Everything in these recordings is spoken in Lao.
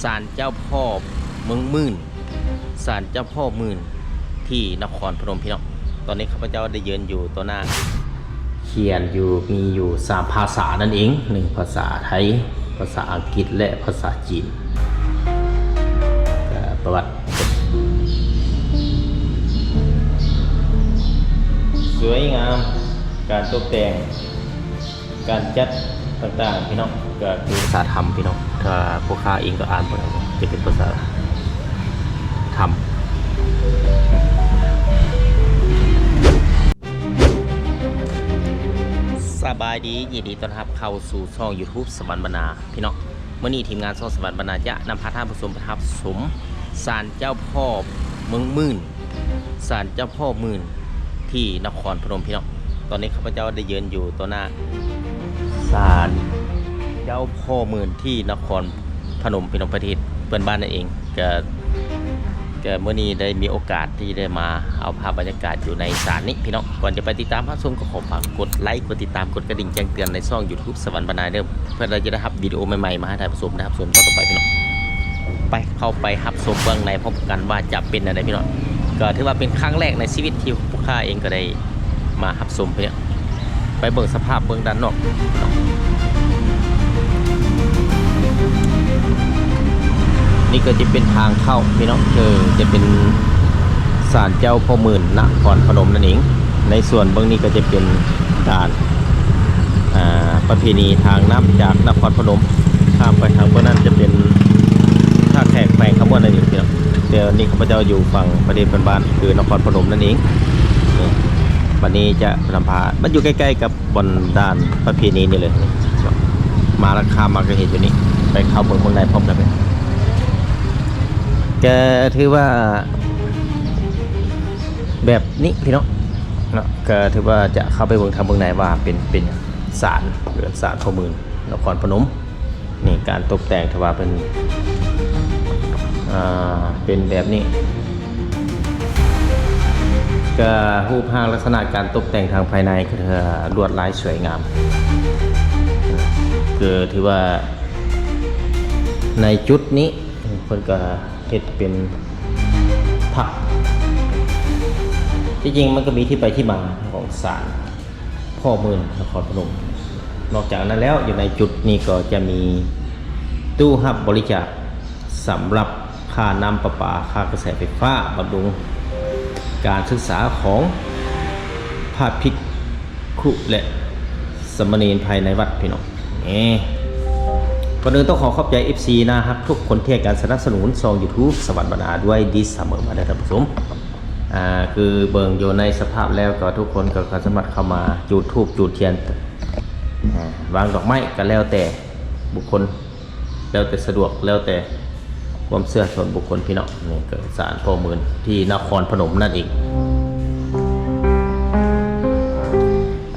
ສານເຈົ້າພໍ່ເມືອງໝື່ນ ສານເຈົ້າພໍ່ໝື່ນ ທີ່ນະຄອນພະນົມ ພີ່ນ້ອງ. ຕອນນີ້ຂ້າພະເຈົ້າໄດ້ຢືນຢູ່ຕໍ່ໜ້າ ຂຽນຢູ່ ມີຢູ່ສາມພາສານັ້ນເອງ, ໜຶ່ງພາສາໄທ, ພາສາອັງກິດ ແລະ ພາສາຈີນ. ກະປະຫວັດ ສວຍງາມ, ການຕົກແຕ່ງ, ການຈັດຕ່າງໆ ພີ່ນ້ອງ, ກະຄືພາສາທຳ ພີ່ນ້ອງ. ຖ້າພວກຂ້າເອງກໍອ່ານບໍ່ໄດ້, ຈະເປັນພາສາທຳ. ສະບາຍດີ, ຍິນດີຕ້ອນຮັບເຂົ້າສູ່ຊ່ອງ YouTube ສະຫວັນບັນນາ ພີ່ນ້ອງ. ມື້ນີ້ທີມງານຊ່ອງສະຫວັນບັນນາຈະນຳພາທ່ານຜູ້ຊົມໄປຮັບຊົມສານເຈົ້າພໍ່ເມືອງໝື່ນ ສານເຈົ້າພໍ່ໝື່ນ ທີ່ນະຄອນພະນົມ ພີ່ນ້ອງ. ຕອນນີ້ຂ້າພະເຈົ້າໄດ້ຢືນຢູ່ຕໍ່ໜ້າສານເຈົ້າພໍ່ໝື່ນ ທີ່ນະຄອນພະນົມ ພີ່ນ້ອງ, ປະເທດເພື່ອນບ້ານນັ້ນເອງ. ກະ ກະມື້ນີ້ໄດ້ມີໂອກາດທີ່ໄດ້ມາເອົາພາບບັນຍາກາດຢູ່ໃນສານນີ້ ພີ່ນ້ອງ. ກ່ອນຈະໄປຕິດຕາມຮັບຊົມ ກໍຂໍຝາກກົດໄລຄ໌ ກົດຕິດຕາມ ກົດກະດິ່ງແຈ້ງເຕືອນໃນຊ່ອງ YouTube ສະຫວັນບັນນາເດີ ເພື່ອທີ່ຈະໄດ້ຮັບວິດີໂອໃໝ່ໆ ມາໃຫ້ທ່ານຜູ້ຊົມໄດ້ຮັບຊົມຕໍ່ໆ ໄປ ພີ່ນ້ອງ. ໄປ ເຂົ້າໄປຮັບຊົມເບື້ອງໃນພ້ອມກັນວ່າຈະເປັນແນວໃດ ພີ່ນ້ອງ. ກໍຖືວ່າເປັນຄັ້ງແລກໃນຊີວິດທີ່ພວກຂ້າເອງກໍໄດ້ມາຮັບຊົມ ພີ່ນ້ອງ. ໄປເບິ່ງສະພາບເບື້ອງດ້ານນອກ. ນີ້ກໍຈະເປັນທາງເຂົ້າ ພີ່ນ້ອງ, ເອີ ຈະເປັນສານເຈົ້າພໍ່ໝື່ນນະຄອນພະນົມນັ້ນເອງ. ໃນສ່ວນເບື້ອງນີ້ກໍຈະເປັນ ການ ອ່າ ປະເພນີທາງນ້ຳຈາກນະຄອນພະນົມ ຂ້າມໄປທາງເບື້ອງນັ້ນຈະເປັນທ່າແຂກແຂວງຄຳມ່ວນນັ້ນເອງ ພີ່ນ້ອງ. ແຕ່ນີ້ຂ້າພະເຈົ້າຢູ່ຝັ່ງປະເທດເພື່ອນບ້ານ ຄືນະຄອນພະນົມນັ້ນເອງ. ບັດນີ້ຈະນຳພາ ມັນຢູ່ໃກ້ໆກັບບ່ອນດ່ານປະເພນີນີ້ເລີຍ. ມາແລ້ວຂ້າມມາກໍເຫັນຢູ່ນີ້ ໄປເຂົ້າເບິ່ງຂ້າງໃນພ້ອມກັນເລີຍ. ກໍຖືວ່າ ແບບນີ້ພີ່ນ້ອງເນາະ, ກໍຖືວ່າຈະເຂົ້າໄປເບິ່ງທາງເບື້ອງໃນວ່າເປັນ ເປັນສານ ເຮືອນສານພໍ່ໝື່ນນະຄອນພະນົມ. ນີ້ການຕົກແຕ່ງຖືວ່າເປັນ ອ່າ ເປັນແບບນີ້, ກໍຮູບຮ່າງລັກສະນະການຕົກແຕ່ງທາງພາຍໃນກໍຖືວ່າລວດລາຍສວຍງາມ. ກໍຖືວ່າໃນຈຸດນີ້ ເພິ່ນກໍເຮັດເປັນພະ ທີ່ຈິງມັນກໍມີທີ່ໄປທີ່ມາຂອງສານພໍ່ໝື່ນນະຄອນພະນົມ. ນອກຈາກນັ້ນແລ້ວ ຢູ່ໃນຈຸດນີ້ກໍຈະມີຕູ້ຮັບບໍລິຈາກສຳລັບຄ່ານ້ຳປະປາ, ຄ່າກະແສໄຟຟ້າ, ບຳລຸງການສຶກສາຂອງພະພິກ ຄຸ ແລະ ສາມະເນນພາຍໃນວັດ ພີ່ນ້ອງ. ນີ້ ກ່ອນອື່ນຕ້ອງຂໍຂອບໃຈ ເອັຟຊີ ໜ້າຮັກທຸກຄົນທີ່ໃຫ້ການສະໜັບສະໜູນຊ່ອງ YouTube ສະຫວັນບັນນາດ້ວຍດີສະເໝີມາເດີທ່ານຜູ້ຊົມ. ອ່າ ຄືເບິ່ງຢູ່ໃນສະພາບແລ້ວກໍທຸກຄົນກໍ ກໍສາມາດເຂົ້າມາຈູດທູບຈູດທຽນ ອ່າ ວາງດອກໄມ້ກໍແລ້ວແຕ່ບຸກຄົນ ແລ້ວແຕ່ສະດວກ ແລ້ວແຕ່ຄວາມເຊື່ອສ່ວນບຸກຄົນ ພີ່ນ້ອງ. ນີ້ກໍສານພໍ່ໝື່ນທີ່ນະຄອນພະນົມນັ້ນເອງ.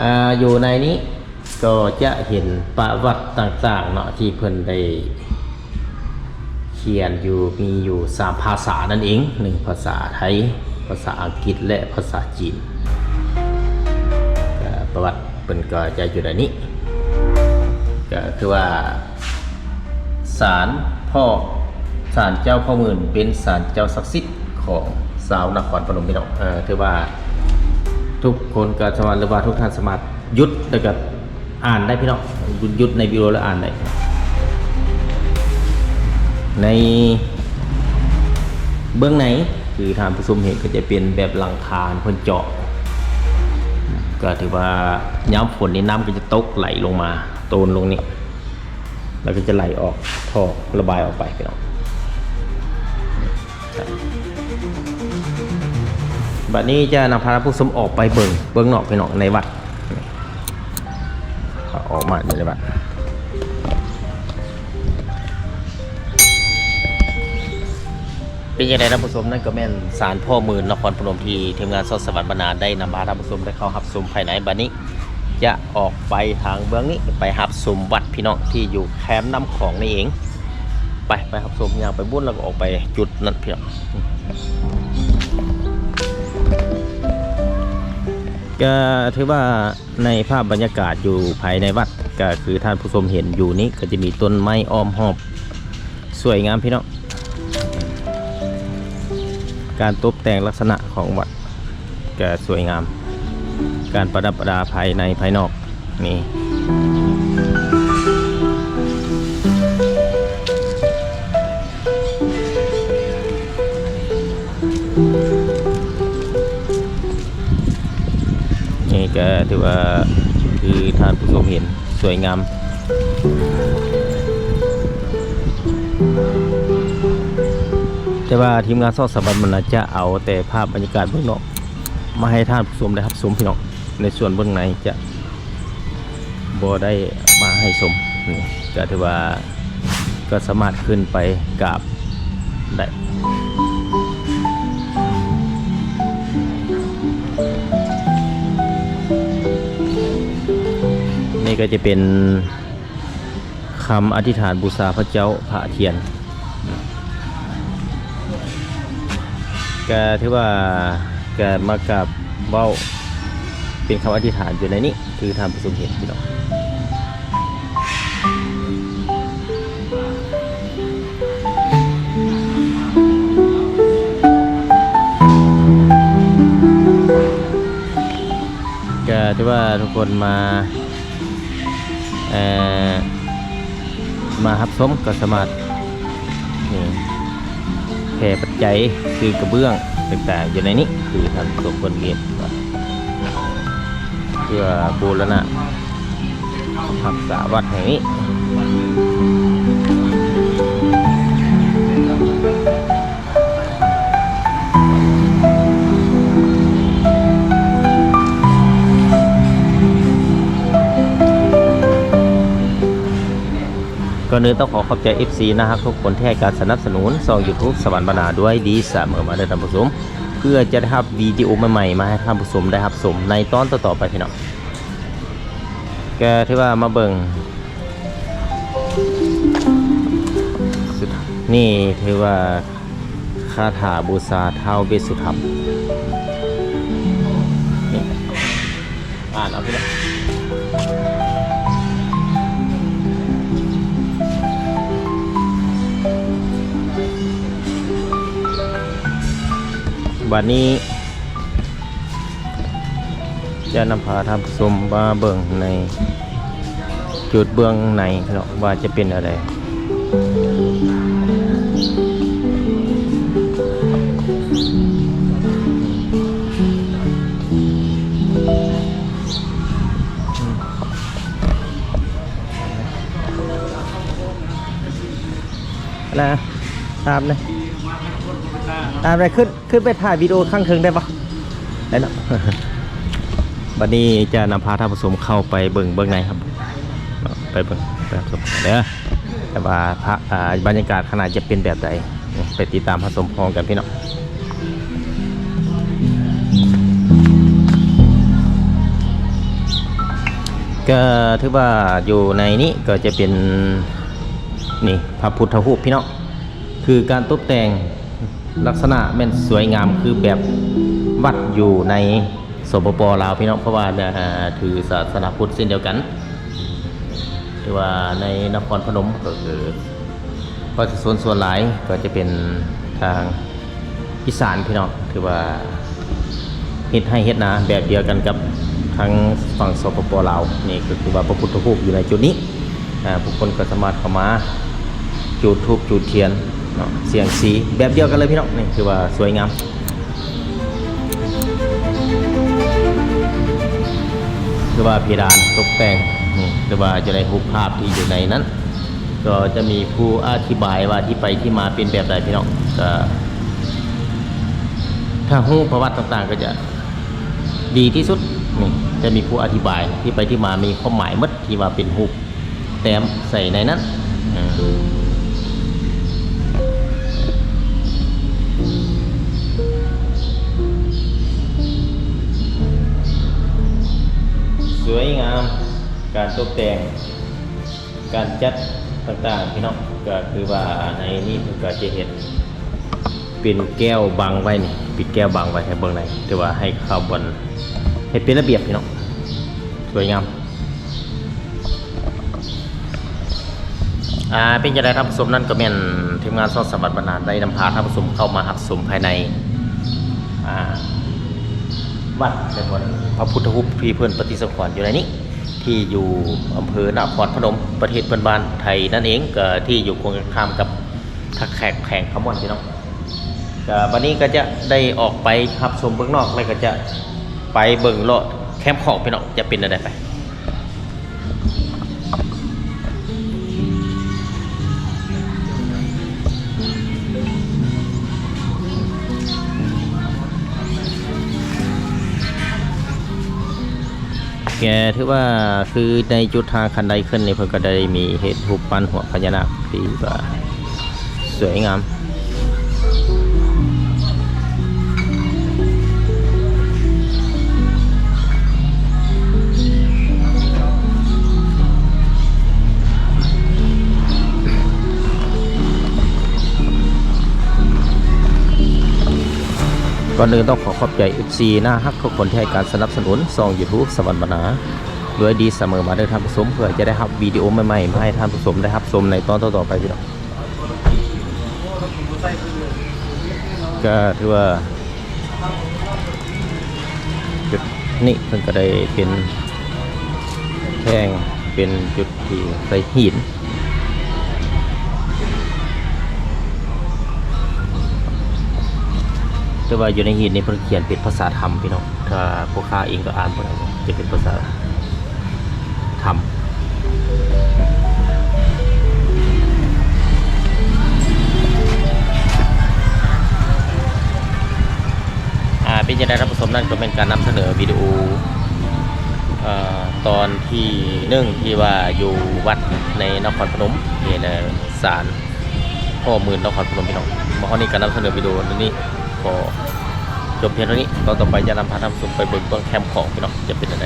ອ່າ ຢູ່ໃນນີ້ກໍຈະເຫັນປະຫວັດຕ່າງໆເນາະ ທີ່ເພິ່ນໄດ້ຂຽນຢູ່ ມີຢູ່ສາມພາສານັ້ນເອງ, ໜຶ່ງພາສາໄທ, ພາສາອັງກິດ ແລະ ພາສາຈີນ. ກໍປະຫວັດເພິ່ນກໍຈະຢູ່ໃນນີ້ ກໍຄືວ່າ ສານພໍ່ ສານເຈົ້າພໍ່ໝື່ນເປັນສານເຈົ້າສັກສິດຂອງຊາວນະຄອນພະນົມ ພີ່ນ້ອງ. ເອີ ຖືວ່າທຸກຄົນກໍສາມາດ ຫຼືວ່າທຸກທ່ານສາມາດຢຸດແລ້ວກໍອ່ານໄດ້ ພີ່ນ້ອງ, ຢຸດໃນວິດີໂອແລ້ວອ່ານໄດ້. ໃນເບື້ອງໃນ ຄືທ່ານຜູ້ຊົມເຫັນ ກໍຈະເປັນແບບຫຼັງຄາເພິ່ນເຈາະ, ກໍຖືວ່າຍາມຝົນນີ້ນ້ຳກໍຈະຕົກໄຫຼລົງມາ ໂຕນລົງນີ້ ແລ້ວກໍຈະໄຫຼອອກ ທໍ່ລະບາຍອອກໄປ ພີ່ນ້ອງ. ບັດນີ້ຈະນຳພາທ່ານຜູ້ຊົມອອກໄປເບິ່ງເບື້ອງນອກ ພີ່ນ້ອງ, ໃນວັດ. ອອກມາຢູ່ໃນວັດ. ເປັນຈັ່ງໃດທ່ານຜູ້ຊົມ? ນັ້ນກໍແມ່ນສານພໍ່ໝື່ນນະຄອນພະນົມ ທີ່ທີມງານຊ່ອງສະຫວັນບັນນາໄດ້ນຳພາທ່ານຜູ້ຊົມໄດ້ເຂົ້າຮັບຊົມພາຍໃນ. ບັດນີ້ຈະອອກໄປທາງເບື້ອງນີ້ ໄປຮັບຊົມວັດ ພີ່ນ້ອງ, ທີ່ຢູ່ແຄມນ້ຳຂອງນີ້ເອງ. ໄປ ໄປຮັບຊົມ, ຍ່າງໄປບຸນ ແລ້ວກໍອອກໄປຈຸດນັ້ນ ພີ່ນ້ອງ. ກໍຖືວ່າ ໃນພາບບັນຍາກາດຢູ່ພາຍໃນວັດ ກໍຄືທ່ານຜູ້ຊົມເຫັນຢູ່ນີ້ ກໍຈະມີຕົ້ນໄມ້ອ້ອມຮອບສ ສວຍງາມພີ່ນ້ອງ, ການຕົບແຕ່ງລັກສະນະຂອງວັດກະສວຍງາມ, ການປະດັບປະດາພາຍໃນພາຍນອກນີ້ ນີ້ກະຖືວ່າ ຄືທ່ານຜູ້ຊົມເຫັນ ສວຍງາມ. ແຕ່ວ່າທີມງານຊ່ອງສະຫວັນບັນນາຈະເອົາແຕ່ພາບບັນຍາກາດເບື້ອງນອກມາໃຫ້ທ່ານຜູ້ຊົມໄດ້ຮັບຊົມພີ່ນ້ອງ, ໃນສ່ວນເບື້ອງໃນຈະບໍ່ໄດ້ມາໃຫ້ຊົມ. ນີ້ກະຖືວ່າ ກໍສາມາດຂຶ້ນໄປກາບໄດ້. ນີ້ກໍຈະເປັນຄຳອະທິຖານບູຊາພະເຈົ້າພະທຽນ, ກໍຖືວ່າການມາກາບເວົ້າເປັນຄຳອະທິຖານຢູ່ໃນນີ້ ຄືທ່ານຜູ້ຊົມເຫັນພີ່ນ້ອງ. ກະຖືວ່າທຸກຄົນມາ ເອີ ມາຮັບຊົມກໍສາມາດ ນີ້ ແຜ່ປັດໄຈ ຄືກະເບື້ອງຕ່າງໆຢູ່ໃນນີ້ ຄືທ່ານສົມຄວນເຮັດ ເພື່ອບູລະນະຮັກສາວັດແຫ່ງນີ້. ກ່ອນອື່ນຕ້ອງຂໍຂອບໃຈ ເອັຟຊີ ໜ້າຮັກທຸກຄົນທີ່ໃຫ້ການສະໜັບສະໜູນຊ່ອງ YouTube ສະຫວັນບັນນາດ້ວຍດີສະເໝີມາເດີທ່ານຜູ້ຊົມ, ເພື່ອຈະໄດ້ຮັບວິດີໂອໃໝ່ໆມາໃຫ້ທ່ານຜູ້ຊົມໄດ້ຮັບຊົມໃນຕອນຕໍ່ໆໄປພີ່ນ້ອງ. ກໍຖືວ່າມາເບິ່ງ ນີ້ຖືວ່າຄາຖາບູຊາທ້າວເວດສຸທັນ ນີ້ ອ່ານເອົາພີ່ນ້ອງ. ບັດນີ້ຈະນຳພາທ່ານຜູ້ຊົມມາເບິ່ງໃນຈຸດເບື້ອງໃນເນາະ ວ່າຈະເປັນແນວໃດ. ລະ ຕາມເລີຍ ຕາມເລີຍ ຂຶ້ນ ຂຶ້ນໄປຖ່າຍວິດີໂອຂ້າງເທິງໄດ້ບໍ່? ໄດ້ເນາະ. ບັດນີ້ຈະນຳພາທ່ານຜູ້ຊົມເຂົ້າໄປເບິ່ງເບື້ອງໃນ ໄປເບິ່ງ ໄປຮັບຊົມເດີ ແຕ່ວ່າ ອ່າ ບັນຍາກາດຂ້າງໃນຈະເປັນແບບໃດ ໄປຕິດຕາມຮັບຊົມພ້ອມກັນພີ່ນ້ອງ. ກໍຖືວ່າຢູ່ໃນນີ້ກໍຈະເປັນ ນີ້ ພະພຸດທະຮູບພີ່ນ້ອງ, ຄືການຕົບແຕ່ງລັກສະນະແມ່ນສວຍງາມຄືແບບວັດຢູ່ໃນ ສປປ ລາວ ພີ່ນ້ອງ, ເພາະວ່າ ເອີ ຖືສາສະໜາພຸດເຊັ່ນດຽວກັນ. ຖືວ່າໃນນະຄອນພະນົມກໍຄືປະຊາຊົນສ່ວນຫຼາຍກໍຈະເປັນທາງອີສານພີ່ນ້ອງ, ຖືວ່າເຮັດໄຮ່ເຮັດນາແບບດຽວກັນກັບທາງຝັ່ງ ສປປ ລາວ. ນີ້ກໍຄືວ່າພະພຸດທະຮູບຢູ່ໃນຈຸດນີ້ ອ່າ ຜູ້ຄົນກໍສາມາດເຂົ້າມາຈູດທູບຈູດທຽນເນາະ ສ່ຽງຊີແບບດຽວກັນເລີຍພີ່ນ້ອງ. ນີ້ຖືວ່າສວຍງາມ ຄືວ່າເພດານຕົກແຕ່ງ ນີ້ ຫຼືວ່າຈະໄດ້ຮູບພາບທີ່ຢູ່ໃນນັ້ນ ກໍຈະມີຜູ້ອະທິບາຍວ່າທີ່ໄປທີ່ມາເປັນແບບໃດພີ່ນ້ອງ. ກໍຖ້າຮູ້ປະຫວັດຕ່າງໆ ກໍຈະດີທີ່ສຸດ. ນີ້ຈະມີຜູ້ອະທິບາຍທີ່ໄປທີ່ມາ ມີຄວາມໝາຍໝົດ ທີ່ວ່າເປັນຮູບ ແຕ້ມໃສ່ໃນນັ້ນ. ສວຍງາມ ການຕົກແຕ່ງ ການຈັດຕ່າງໆ ພີ່ນ້ອງ, ກໍຄືວ່າໃນນີ້ເພິ່ນກໍຈະເຮັດ ເປັນແກ້ວບັງໄວ້ນີ້ ປິດແກ້ວບັງໄວ້ໃຫ້ເບິ່ງໄດ້ ຖືວ່າໃຫ້ເຂົ້າບ່ອນ ໃຫ້ເປັນລະບຽບພີ່ນ້ອງ ສວຍງາມ. ອ່າ ເປັນຈັ່ງໃດທ່ານຜູ້ຊົມ? ນັ້ນກໍແມ່ນທີມງານຊ່ອງສະຫວັນບັນນາ ໄດ້ນຳພາທ່ານຜູ້ຊົມເຂົ້າມາຮັບຊົມພາຍໃນ ອ່າ ວັດ ເປັນວັດພະພຸດທະຮູບທີ່ເພິ່ນປະຕິສັງຂອນຢູ່ໃນນີ້ ທີ່ຢູ່ອຳເພີນະຄອນພະນົມ ປະເທດເພື່ອນບ້ານໄທນັ້ນເອງ ກໍທີ່ຢູ່ກົງກັນຂ້າມກັບທ່າແຂກ ແຂວງຄຳມ່ວນ ພີ່ນ້ອງ. ກໍບັດນີ້ກໍຈະໄດ້ອອກໄປຮັບຊົມເບື້ອງນອກ ແລ້ວກໍຈະໄປເບິ່ງເລາະແຄມຂອງ ພີ່ນ້ອງ ຈະເປັນແນວໃດ ໄປ. ແກຖືວ່າຄືໃນຈຸດທາງຄັນໄດຂຶ້ນນີ້ ເພິ່ນກໍໄດ້ມີເຮັດຮູບປັ້ນຫົວພະຍານາກທີ່ວ່າສວຍງາມ. ກ່ອນອື່ນຕ້ອງຂໍຂອບໃຈເອັຟຊີໜ້າຮັກທຸກຄົນທີ່ໃຫ້ການສະໜັບສະໜູນຊ່ອງຢູທູບສະຫວັນບັນນາດ້ວຍດີສະເໝີມາເດີທ່ານຜູ້ຊົມ ເພື່ອຈະໄດ້ຮັບວິດີໂອໃໝ່ໆມາໃຫ້ທ່ານຜູ້ຊົມໄດ້ຮັບຊົມໃນຕອນຕໍ່ໆໄປ ພີ່ນ້ອງ. ກໍຖືວ່າຈຸດນີ້ເພິ່ນກໍໄດ້ເປັນແທ່ງ ເປັນຈຸດທີ່ໃສ່ຫີນ ແຕ່ວ່າຢູ່ໃນຫີນນີ້ເພິ່ນຂຽນເປັນພາສາທຳ ພີ່ນ້ອງ. ຖ້າພວກຂ້າເອງກໍອ່ານບໍ່ໄດ້ ຈະເປັນພາສາທຳ. ອ່າ ເປັນຈັ່ງໃດທ່ານຜູ້ຊົມ? ນັ້ນກໍແມ່ນການນຳສະເໜີວິດີໂອ ເອີ ຕອນທີໜຶ່ງ ທີ່ວ່າຢູ່ວັດໃນນະຄອນພະນົມ ເປັນສານພໍ່ໝື່ນນະຄອນພະນົມ ພີ່ນ້ອງ. ມາຮອດນີ້ກໍນຳສະເໜີວິດີໂອນີ້ ຂໍຈົບພຽງເທົ່ານີ້. ຕອນຕໍ່ໄປຈະນຳພາທ່ານຜູ້ຊົມໄປເບິ່ງເບື້ອງແຄມຂອງ ພີ່ນ້ອງ ຈະເປັນຈັ່ງໃດ.